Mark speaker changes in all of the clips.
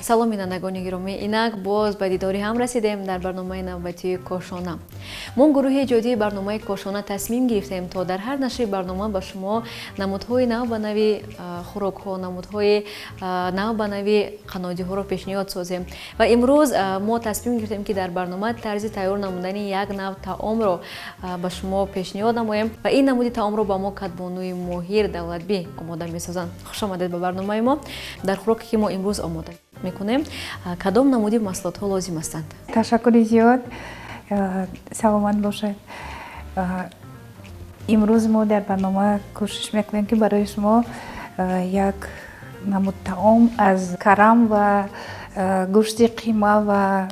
Speaker 1: Салом, бинандагони гиромӣ. Инак боз ба дидори ҳам расидем дар барномаи навбатии Кошона. Мо гурӯҳи эҷодии барномаи Кошона тасмим гирифтем, то дар ҳар нашри барнома ба шумо намудҳои нав ба нави хӯрокҳо, намудҳои нав ба нави қаннодиҳоро пешниҳод созем. Ва имрӯз мо тасмим гирифтем, ки дар барнома тарзи тайёр намудани як нав таомро ба шумо пешниҳод намоем ва ин намуди таомро ба мо кадбонуи моҳир Давлатбӣ омода месозанд. Хуш омадед ба барномаи мо. Дар хӯроке ки мо имрӯз омода мекунем, кадом намуди маҳсулотҳо лозим ҳастанд?
Speaker 2: Ташаккури зиёд, саломат бошед. Имрӯз мо дар барнома кӯшиш мекунем, ки барои шумо як намуд таом аз карам ва гӯшти қима ва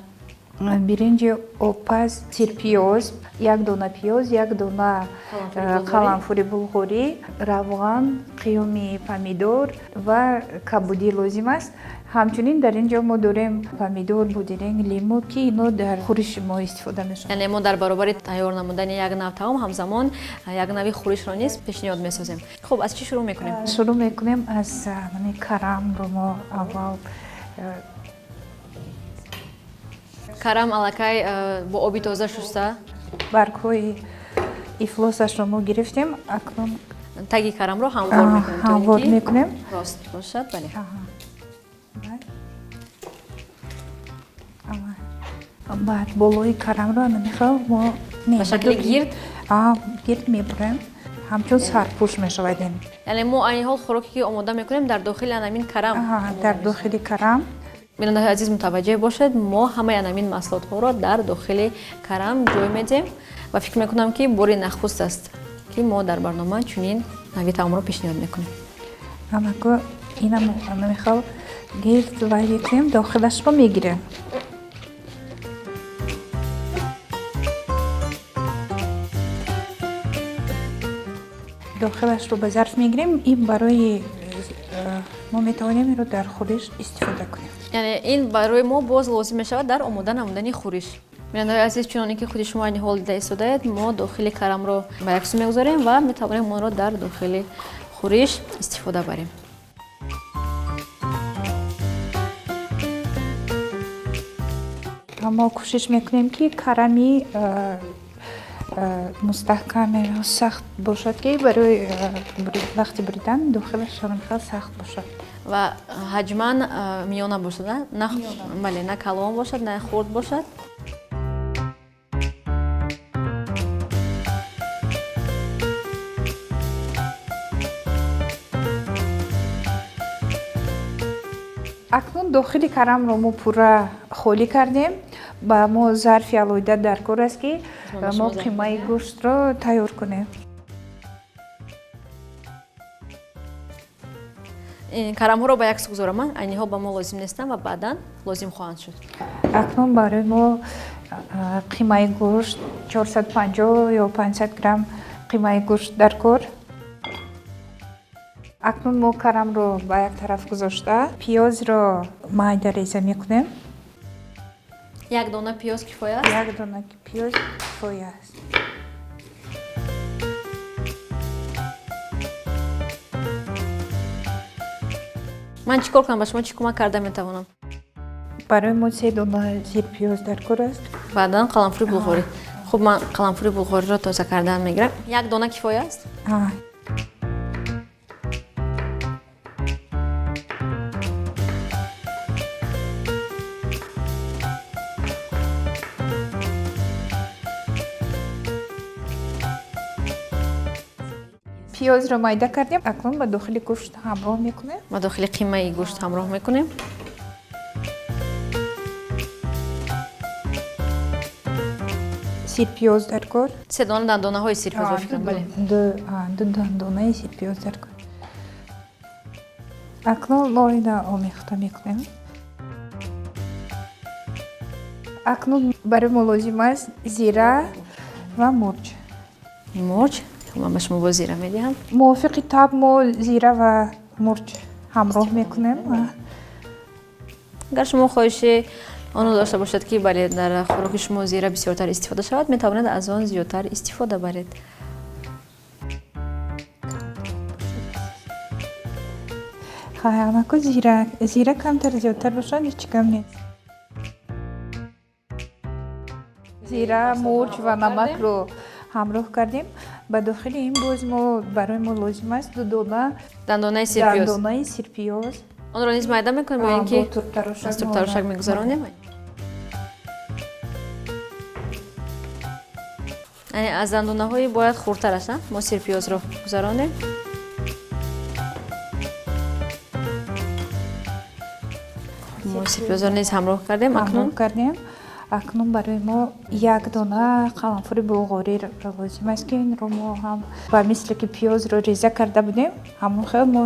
Speaker 2: биринҷи обпаз, сирпиёз, як дона пиёз, як дона қаламфури булғурӣ, равған, қиёми помидор ва кабудӣ лозим аст. Ҳамчунин дар ин ҷо мо дорем помидор, бодиринг, лимӯ, ки ино дар хӯриши мо истифода мешаванд.
Speaker 1: Яъне мо дар баробари тайёр намудани як нав таом ҳамзамон як нави хӯришро низ пешниҳод месозем. Хуб, аз чӣ шурӯъ мекунем?
Speaker 2: Шурӯъ мекунем аз карамро. Мо аввал
Speaker 1: карам аллакай бо оби тоза шуста,
Speaker 2: баргҳои ифлосашро мо гирифтем. Акнун
Speaker 1: таги карамро ҳамвор мекунем,
Speaker 2: ҳамвор мекунем,
Speaker 1: рост бошад. Бале,
Speaker 2: баъд болои карамро намехоҳ мо
Speaker 1: ба шакли гирд
Speaker 2: гирд мебурем, ҳамчун сарпӯш мешавад ин.
Speaker 1: Яъне мо айни ҳол хӯроке ки омода мекунем, дар дохили анамин карам.
Speaker 2: Дар дохили карам.
Speaker 1: Бинандаҳои азиз, мутаваҷҷеҳ бошед, мо ҳамаи анамин маҳсулотҳоро дар дохили карам ҷой медиҳем ва фикр мекунам, ки бори нахуст аст, ки мо дар барнома чунин нави таомро пешниҳод мекунем.
Speaker 2: Амако инам намехоҳ гирд вай мекунем, дохилашро мегирем. Дохилашро ба зарф мегирем. Ин барои мо метавонем инро дар хӯриш истифода кунем.
Speaker 1: Яъне ин барои мо боз лозим мешавад дар омода намудани хӯриш. Бинандаҳои азиз, чуноне ки худи шумо айни ҳол дида истодаед, мо дохили карамро ба як сӯ мегузорем ва метавонем онро дар дохили хӯриш истифода барем.
Speaker 2: Мо кӯшиш мекунем, ки карами мустаҳкам, сахт бошад, ки барои вақти буридан дохилаш хеле сахт бошад
Speaker 1: ва ҳаҷман миёна бошад, на, бале, на калон бошад, на хурд бошад.
Speaker 2: Акнун дохили карамро мо пурра холӣ кардем. Ба мо зарфи алоҳида дар кор аст, ки мо қимаи гӯштро тайёр кунем.
Speaker 1: Карамҳоро ба як сӯ гузорам, айни ҳол ба мо лозим нестанд ва баъдан лозим хоҳанд шуд.
Speaker 2: Акнун барои мо қимаи гӯшт 450 ё 500 грамм қимаи гӯшт дар кор. Акнун мо карамро ба як тараф гузошта, пиёзро майда реза мекунем.
Speaker 1: Як дона пиёз кифоя аст?
Speaker 2: Як дона пиёз кифоя аст.
Speaker 1: Ман чӣ кор кунам, ба шумо чӣ кӯмак карда метавонам?
Speaker 2: Барои мо се дона сирпиёз дар кор аст.
Speaker 1: Баъдан қаламфури булғорӣ. Хуб, ман қаламфури булғориро тоза кардан мегирам. Як дона кифоя аст?
Speaker 2: Пиёзро майда кардем, акнун ба дохили гӯшт ҳамроҳ мекунем.
Speaker 1: Ба дохили қимаи гӯшт ҳамроҳ мекунем.
Speaker 2: Сирпиёз дар кор.
Speaker 1: Се дона дандонаҳои сирпиёз, ба фикрам, бале.
Speaker 2: Ду дандонаи сирпиёз дар кор. Акнун мо ина омехта мекунем. Акнун барои мо лозим аст зира ва мурч.
Speaker 1: Мурч. Ман ба шумо боз зира медиҳам.
Speaker 2: Мувофиқи таб мо зира ва мурч ҳамроҳ мекунем.
Speaker 1: Агар шумо хоҳиши оно дошта бошад, ки бале, дар хӯроки шумо зира бисёртар истифода шавад, метавонед аз он зиёдтар истифода баред.
Speaker 2: Анаку зира. Зира камтар зиёдтар бошад, ҳеҷ гап нест. Зира, мурч ва намакро ҳамроҳ кардем. Ба дохили ин боз мо барои мо лозим аст 2 дона
Speaker 1: дандонаи сирпиёз.
Speaker 2: Дандонаи сирпиёз.
Speaker 1: Онро низ майда мекунем ё ин ки аз турбтарошак мегузаронем? Яъне аз дандонаҳои бояд хурдтар аст, мо сирпиёзро гузаронем. Мо сирпиёзро низ ҳамроҳ кардем.
Speaker 2: Акнун кардем. Акнун барои мо 1 дона қаламфури булғориро лозим аст, ки инро мо ҳам ба мисли ки пиёзро реза карда будем, ҳамон хел мо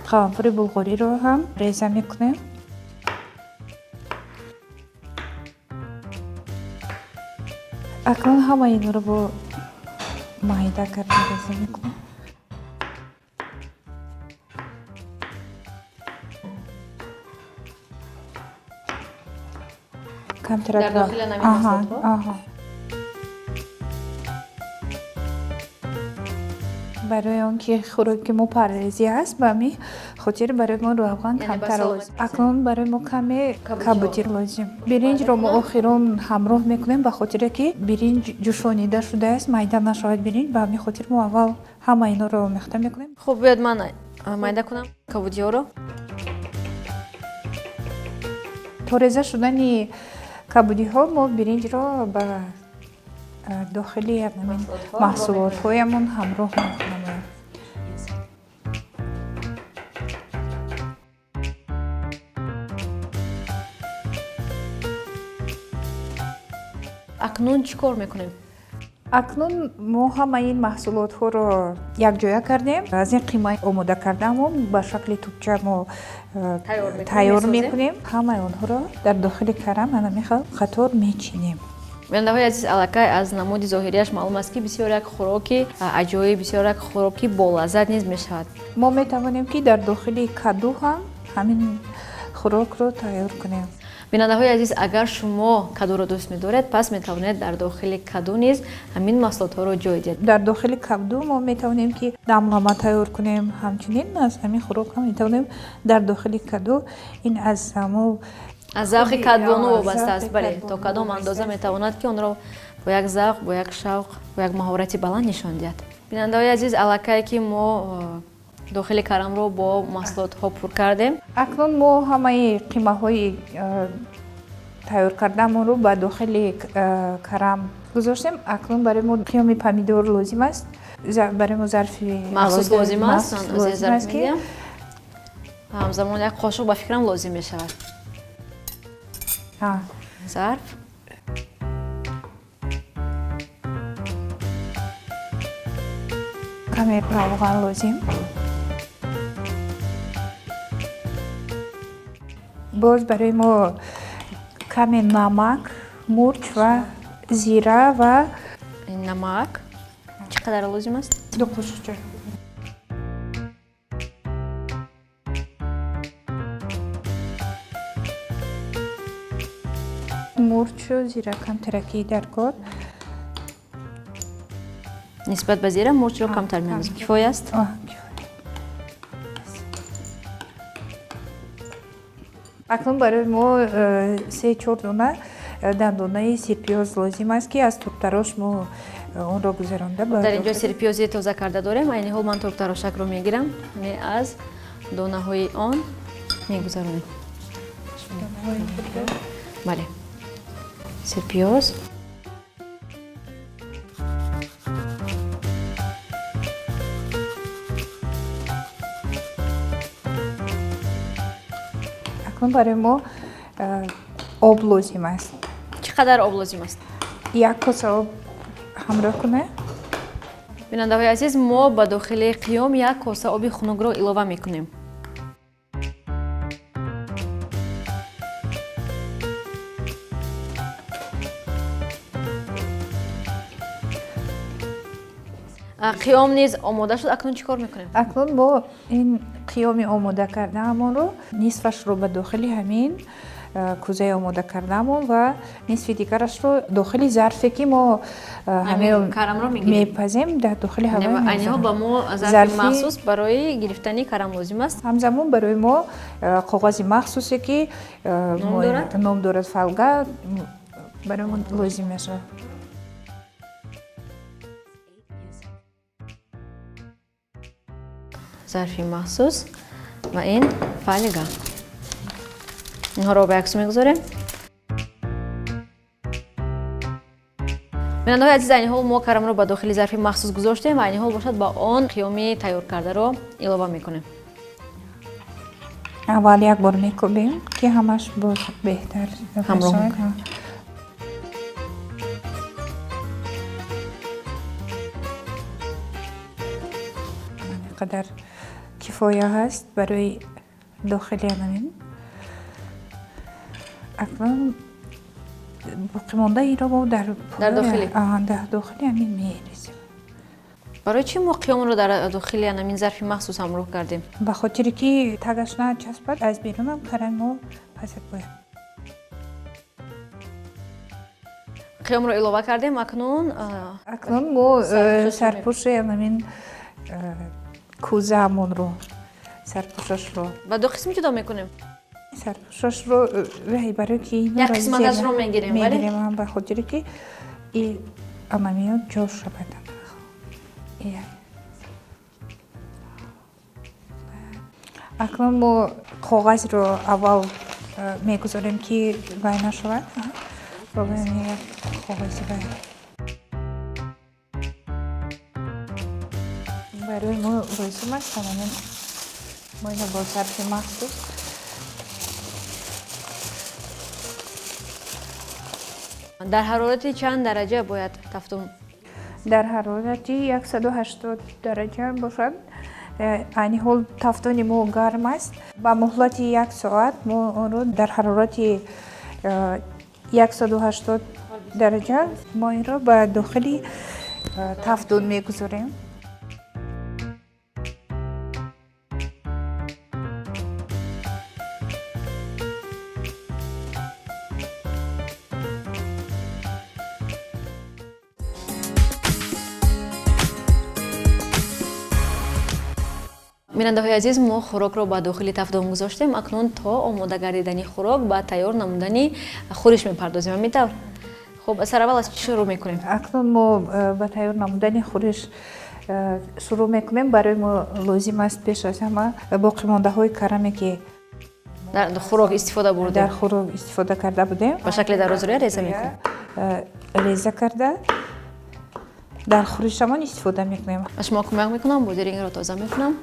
Speaker 2: қаламфури булғориро ҳам реза мекунем. Акнун ҳама инро бо майда карда реза мекунем.
Speaker 1: Дар дохили ҳамин маҳсулотҳо?
Speaker 2: Барои он ки хӯроки мо паррезӣ аст, ба ҳамин хотир барои мо равған камтар лозим. Акнун барои мо каме кабудир лозим. Биринҷро мо охирон ҳамроҳ мекунем, ба хотире ки биринҷ ҷӯшонида шудааст, майда нашавад биринҷ, ба ҳамин хотир мо аввал ҳама инҳоро омехта мекунем.
Speaker 1: Хуб, биёед ман майда кунам кабудиҳоро.
Speaker 2: То реза шудани кабудиҳо мо биринҷро ба дохили маҳсулотҳоямон ҳамроҳ мекунем.
Speaker 1: Акнун чӣ кор мекунем?
Speaker 2: Акнун мо ҳамаи ин маҳсулотҳоро якҷоя кардем. Аз ин қима омода кардаамон ба шакли тӯпча мо тайёр мекунем. Ҳамаи онҳоро дар дохили карам ана мехел қатор мечинем.
Speaker 1: Бинандаҳои азиз, аллакай аз намуди зоҳирияш маълум аст, ки бисёр як хӯроки аҷоиб, бисёр як хӯроки болаззат низ мешавад.
Speaker 2: Мо метавонем, ки дар дохили каду ҳам ҳамин хӯрокро тайёр кунем.
Speaker 1: Бинандаҳои азиз, агар шумо кадуро дӯст медоред, пас метавонед дар дохили каду низ ҳамин маҳсулотҳоро ҷой диҳед.
Speaker 2: Дар дохили каду мо метавонем, ки дамлама тайёр кунем. Ҳамчунин аз ҳамин хӯрок ҳам метавонем дар дохили каду ин аз ҳамо
Speaker 1: аз завқи кадбону вобаста аст. Бале, то кадом андоза метавонад, ки онро бо як завқ, бо як шавқ, бо як маҳорати баланд нишон диҳад. Бинандаҳои азиз, аллакай ки мо дохили карамро бо маҳсулотҳо пур кардем.
Speaker 2: Акнун мо ҳамаи қимаҳои тайёр кардаамонро ба дохили карам гузоштем. Акнун барои мо қиёми помидор лозим аст. Барои мо зарфи
Speaker 1: махсус лозим аст. Ки ҳамзамон як қошуқ ба фикрам лозим мешавад. Зарф.
Speaker 2: Каме равған лозим. Боз барои мо каме намак, мурч ва зира ва
Speaker 1: намак чӣ қадар лозим аст?
Speaker 2: 2 қошуқча. Мурчу зира камтараки дар кор.
Speaker 1: Нисбат ба зира мурчро камтар меандозем. Кифоя аст?
Speaker 2: Акнун барои мо 3-4 дона дандонаи сирпиёз лозим аст, ки аз турбтарош мо онро гузаронда.
Speaker 1: Дар инҷо сирпиёзи тоза карда дорем. Айни ҳол ман турбтарошакро мегирам, аз донаҳои он мегузаронем. Бале, сирпиёз.
Speaker 2: Акнун барои мо об лозим аст.
Speaker 1: Чӣ қадар об лозим аст?
Speaker 2: 1 коса об ҳамроҳ кунем.
Speaker 1: Бинандаҳои азиз, мо ба дохили қиём 1 коса оби хунукро илова мекунем. Қиём низ омода шуд. Акнун чӣ кор мекунем?
Speaker 2: Акнун мо ин қиёми омода кардаамонро нисфашро ба дохили ҳамин кӯзаи омода кардаамон ва нисфи дигарашро дохили зарфе ки мо мепазем, дар дохили ҳавои.
Speaker 1: Айни ҳол ба мо зарфи махсус барои гирифтани карам лозим аст.
Speaker 2: Ҳамзамон барои мо коғази махсусе ки ном дорад фолга барои мо лозим мешавад.
Speaker 1: Зарфи махсус ва ин фолга. Инҳоро ба яксу мегузорем. Бинандаҳои азиз, айни ҳол мо карамро ба дохили зарфи махсус гузоштем ва айни ҳол бошад ба он қиёми тайёр кардаро илова мекунем.
Speaker 2: Аввал як бор мекӯбем, ки ҳамаш боз беҳтар
Speaker 1: ҳамроҳ мекунем.
Speaker 2: Қадар кифоя ҳаст барои дохили ҳамин. Акнун боқимондаиро мо дар дохили ҳамин мерезем.
Speaker 1: Барои чӣ мо қиёмро дар дохили ҳамин зарфи махсус ҳамроҳ кардем?
Speaker 2: Ба хотире ки тагаш начаспад, аз берунам карами мо пазад бояд.
Speaker 1: Қиёмро илова кардем. Акнун
Speaker 2: мо сарпӯши ҳамин кӯзаамонро, сарпӯшашро
Speaker 1: ба ду қисм ҷудо мекунем.
Speaker 2: Сарпӯшашро барои ки
Speaker 1: як қисматашро мегирем,
Speaker 2: мегирем ба хотире ки и амамиё ҷо шавад. Акнун мо коғазро аввал мегузорем ки вай нашавад. Коғази вай барои мо лозим аст. Ҳамин мо ино бо зарфи махсус
Speaker 1: дар ҳарорати чанд дараҷа бояд тафтум?
Speaker 2: Дар ҳарорати 180 дараҷа бошад. Айни ҳол тафтони мо гарм аст. Ба муҳлати як соат мо онро дар ҳарорати 180 дараҷа мо инро ба дохили тафтон мегузорем.
Speaker 1: Бинандаҳои азиз, мо хӯрокро ба дохили тафдон гузоштем. Акнун то омода гардидани хӯрок ба тайёр намудани хӯриш мепардозем. Ҳамин тавр? Хуб, сараввал аз чӣ шурӯъ мекунем?
Speaker 2: Акнун мо ба тайёр намудани хӯриш шурӯъ мекунем. Барои мо лозим аст пеш аз ҳама боқимондаҳои караме ки
Speaker 1: дар хӯрок истифода бурдем,
Speaker 2: дар хӯрок истифода карда будем,
Speaker 1: ба шакли дарозрӯя реза мекунем.
Speaker 2: Реза карда дар хӯришамон истифода мекунем.
Speaker 1: Ба шумо кӯмак мекунам, бодирингро тоза мекунам.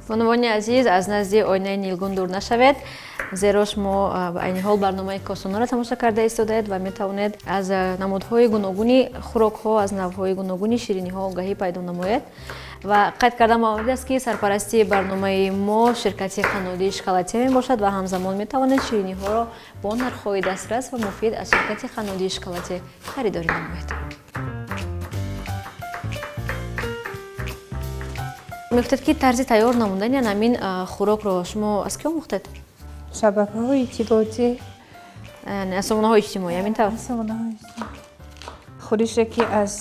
Speaker 1: Бонувони азиз, аз назди оинаи нилгун дур нашавед, зеро шумо айни ҳол барномаи Кошонаро тамошо карда истодаед ва метавонед аз намудҳои гуногуни хӯрокҳо, аз навъҳои гуногуни шириниҳо огаҳӣ пайдо намоед. Ва қайд кардам маврид аст ки сарпарасти барномаи мо ширкати қаннодии шоколаде мебошад ва ҳамзамон метавонед шириниҳоро бо нархҳои дастрас ва муфид аз ширкати қаннодии шоколаде харидорӣ намоед. Мегуфтед ки тарзи тайёр намудани ҳамин хӯрокро шумо аз ки омӯхтед?
Speaker 2: Шабакаҳои иттилоотӣ,
Speaker 1: аз сомонаҳои иҷтимоӣ, ҳамин тавр?
Speaker 2: Сомонаҳои иҷтимоӣ. Хӯрише ки аз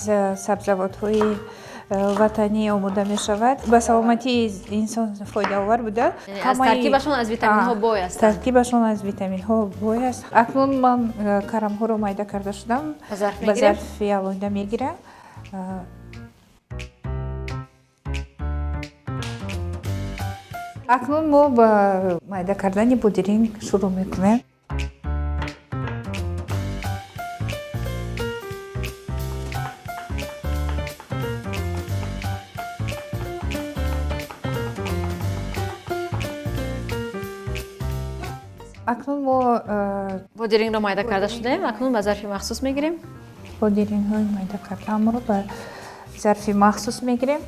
Speaker 2: сабзавотҳои ватанӣ омода мешавад, ба саломатии инсон фоидаовар буда.
Speaker 1: Аз таркибашон аз витаминҳо бой аст.
Speaker 2: Таркибашон аз витаминҳо бой аст. Акнун ман карамҳоро майда карда шудам, ба зарфи алоҳида мегирам. Акнун мо ба майда кардани бодиринг шурӯъ мекунем. Акнун мо
Speaker 1: бодирингро майда карда шудаем. Акнун ба зарфи махсус мегирем.
Speaker 2: Бодирингҳои майда кардаамро ба зарфи махсус мегирем.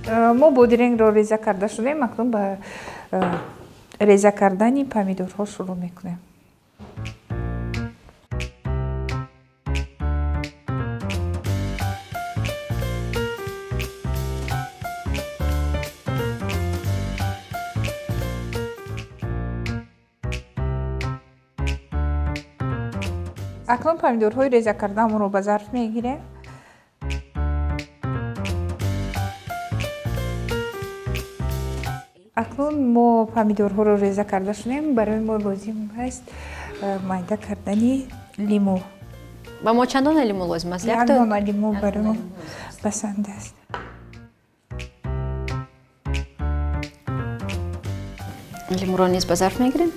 Speaker 2: Мо бодирингро реза карда шудем, акнун ба реза кардани помидорҳо шурӯъ мекунем. Акнун помидорҳои реза кардаамонро ба зарф мегирем. Акнун мо помидорҳоро реза карда шудем. Барои мо лозим аст майда кардани лимӯ.
Speaker 1: Ба мо чанд дона лимӯ лозим аст?
Speaker 2: Як дона лимӯ барои мо басанда аст.
Speaker 1: Лимӯро низ ба зарф мегирем.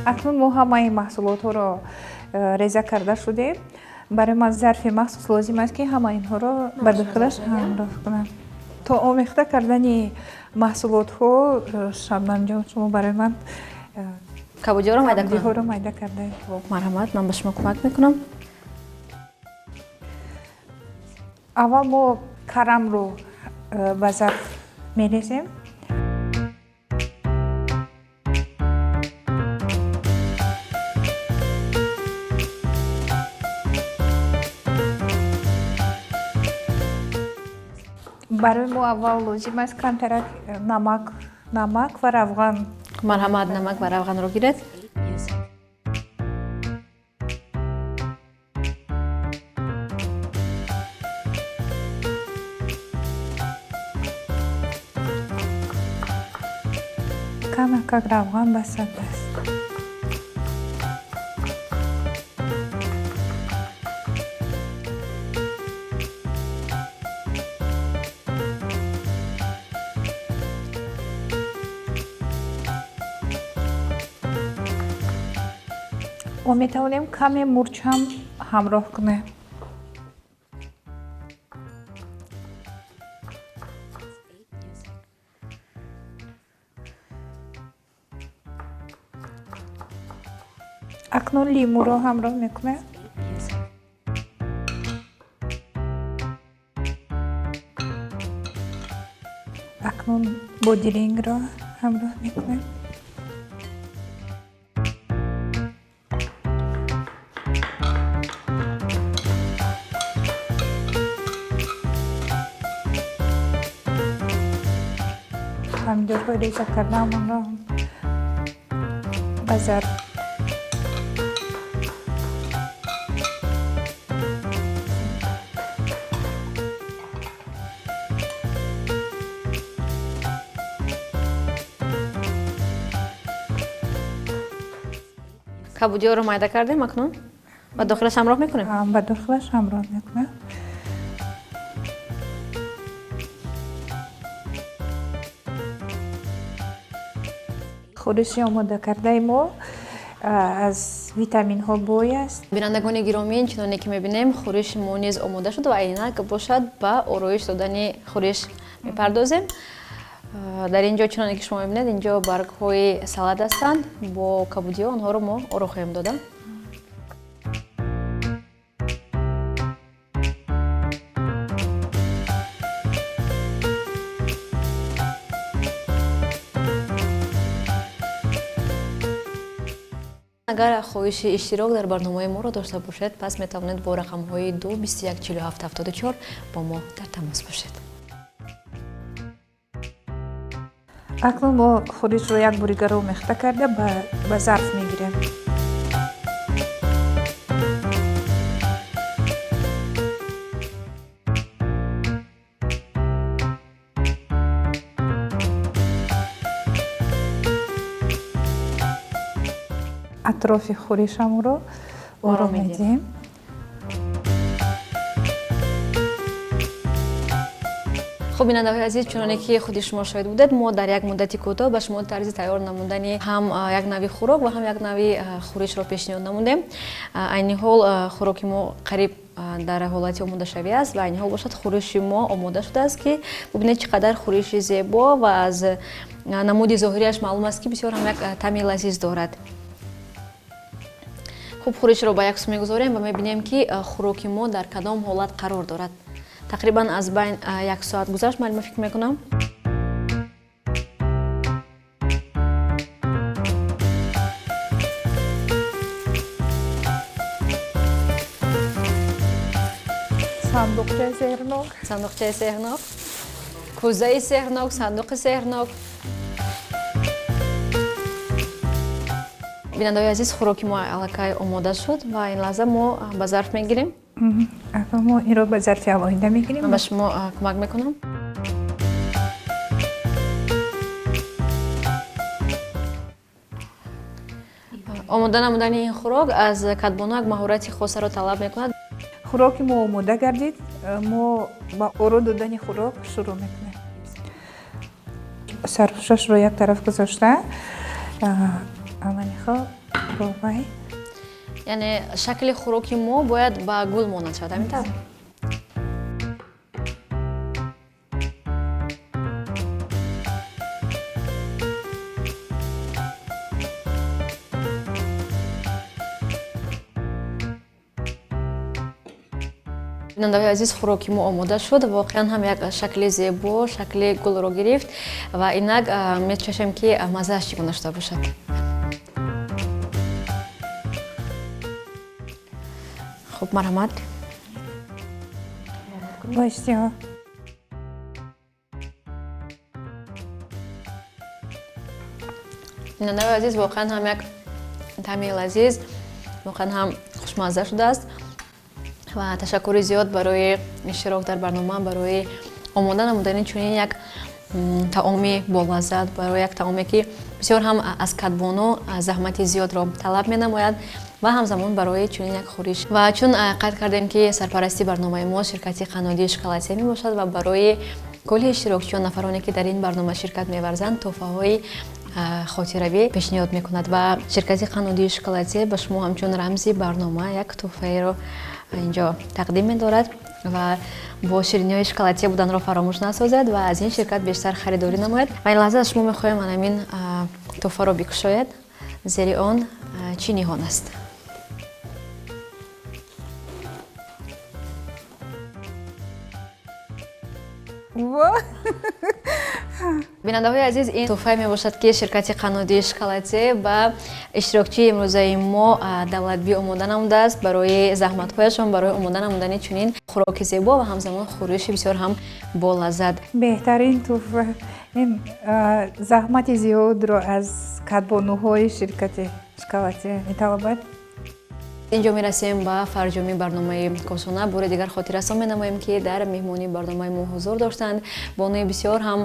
Speaker 2: Акнун мо ҳамаи маҳсулотҳоро реза карда шудем. Барои ман зарфи махсус лозим аст, ки ҳама инҳоро ба дохилаш ҳамроҳ кунам. То омехта кардани маҳсулотҳо, Шабнамҷон, шумо барои ман
Speaker 1: кабудиҳоро майда кунам.
Speaker 2: Кабудиҳоро майда кардаед.
Speaker 1: Марҳамат, ман ба шумо кӯмак мекунам.
Speaker 2: Аввал мо карамро ба зарф мерезем. Барои мо аввал лозим аст камтарак намак ва равған.
Speaker 1: Марҳамат, намак ва равғанро гиред.
Speaker 2: Камакак равған басанда аст. Мо метавонем каме мурч ҳам ҳамроҳ кунем. Акнун лимӯро ҳамроҳ мекунем. Акнун бодирингро ҳамроҳ мекунем. Помидорҳои реза кардаамонро ба зарф
Speaker 1: кабудиҳоро майда кардем, акнун ба дохилаш ҳамроҳ мекунем?
Speaker 2: Ба дохилаш ҳамроҳ мекунем. Хӯриши омодакардаи мо аз витаминҳо бой аст.
Speaker 1: Бинандагони гиромӣ, чуноне ки мебинем, хӯриши мо низ омода шуд ва инак бошад ба ороиш додани хӯриш мепардозем. Дар ин ҷо чуноне ки шумо мебинед, ин ҷо баргҳои салат ҳастанд бо кабудиҳо, онҳоро мо оро хоҳем дода. Агар хоҳиши иштирок дар барномаи моро дошта бошед, пас метавонед бо рақамҳои 2 21 47 74 бо мо дар тамос бошед.
Speaker 2: Акнун мо хӯришро як буригаро омехта карда ба зарф мегирем. Атрофи хӯришамонро оро медиҳем.
Speaker 1: Хуб, бинандаҳои азиз, чуноне ки худи шумо шоҳид будед, мо дар як муддати кӯтоҳ ба шумо тарзи тайёр намудани ҳам як нави хӯрок ва ҳам як нави хӯришро пешниҳод намудем. Айни ҳол хӯроки мо қариб дар ҳолати омодашавӣ аст ва айни ҳол бошад хӯриши мо омода шудааст, ки бубинед чӣ қадар хӯриши зебо ва аз намуди зоҳириаш маълум аст, ки бисёр ҳам як таъми лазиз дорад. Хуб, хӯришро ба як су мегузорем ва мебинем, ки хӯроки мо дар кадом ҳолат қарор дорад. Тақрибан аз байн 1 соат гузашт, муаллима, фикр мекунам.
Speaker 2: Сандуқчаи сеҳрнок.
Speaker 1: Сандуқчаи сеҳрнок, кӯзаи сеҳрнок, сандуқи сеҳрнок. Бинандаҳои азиз, хӯроки мо аллакай омода шуд ва ин лаҳза мо ба зарф мегирем.
Speaker 2: Мо инро ба зарфи алоҳида мегирем.
Speaker 1: Ман ба шумо кӯмак мекунам. Омода намудани ин хӯрок аз кадбону як маҳорати хосаро талаб мекунад.
Speaker 2: Хӯроки мо омода гардид, мо ба оро додани хӯрок шурӯъ мекунем. Сарпӯшашро як тараф гузошта, аманихо бовай.
Speaker 1: Яъне шакли хӯроки мо бояд ба гул монанд шавад, ҳамин тавр? Бинандаҳои азиз, хӯроки мо омода шуд. Воқеан ҳам як шакли зебо, шакли гулро гирифт ва инак мечашем, ки маззааш чӣ гуна шуда бошад. Хуб, марҳамат.
Speaker 2: Бо иштиҳо.
Speaker 1: Бинандаҳои азиз, воқеан ҳам як таъми лазиз, воқеан ҳам хушмазза шудааст ва ташаккури зиёд барои иштирок дар барнома, барои омода намудани чунин як таоми болаззат, барои як таоме, ки бисёр ҳам аз кадбону заҳмати зиёдро талаб менамояд ва ҳамзамон барои чунин як хӯриш. Ва чун қайд кардем, ки сарпарасти барномаи мо ширкати қаннодии Шоколадсия мебошад ва барои кулли иштирокчиён, нафароне, ки дар ин барнома ширкат меварзанд, тӯҳфаҳои хотиравӣ пешниҳод мекунад ва ширкати қаннодии Шоколадсия ба шумо ҳамчун рамзи барнома як тӯҳфаеро инҷо тақдим медорад ва бо ширинниҳои Шоколадсия буданро фаромӯш насозед ва аз ин ширкат бештар харидорӣ намоед. Ва ин лаҳза аз шумо мехоҳем анамин тӯҳфаро бикушоед, зери он чӣ ниҳон аст. Бинандаҳои азиз, ин тӯҳфае мебошад, ки ширкати қаннодии Шоколадсия ба иштирокчии имрӯзаи мо Давлатбӣ омода намудааст барои заҳматҳояшон, барои омода намудани чунин хӯроки зебо ва ҳамзамон хӯриши бисёр ҳам болаззат.
Speaker 2: Беҳтарин тӯҳфа. Ин заҳмати зиёдро аз кадбонуҳои ширкати Шоколадсия металабад.
Speaker 1: Инҷо мерасем ба фарҷоми барномаи Кошона. Бори дигар хотиррасон менамоем, ки дар меҳмонии барномаи мо ҳузур доштанд бонуи бисёр ҳам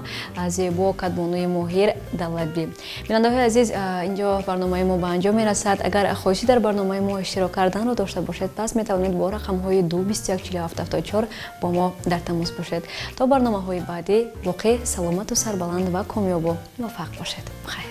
Speaker 1: зебо, кадбонуи моҳир Давлатбӣ. Бинандаҳои азиз, инҷо барномаи мо ба анҷом мерасад. Агар хоҳиши дар барномаи мо иштирок карданро дошта бошед, пас метавонед бо рақамҳои 2 21 47 74 бо мо дар тамос бошед. То барномаҳои баъдӣ боқӣ саломату сарбаланд ва комёбу муваффақ бошед. Хайр.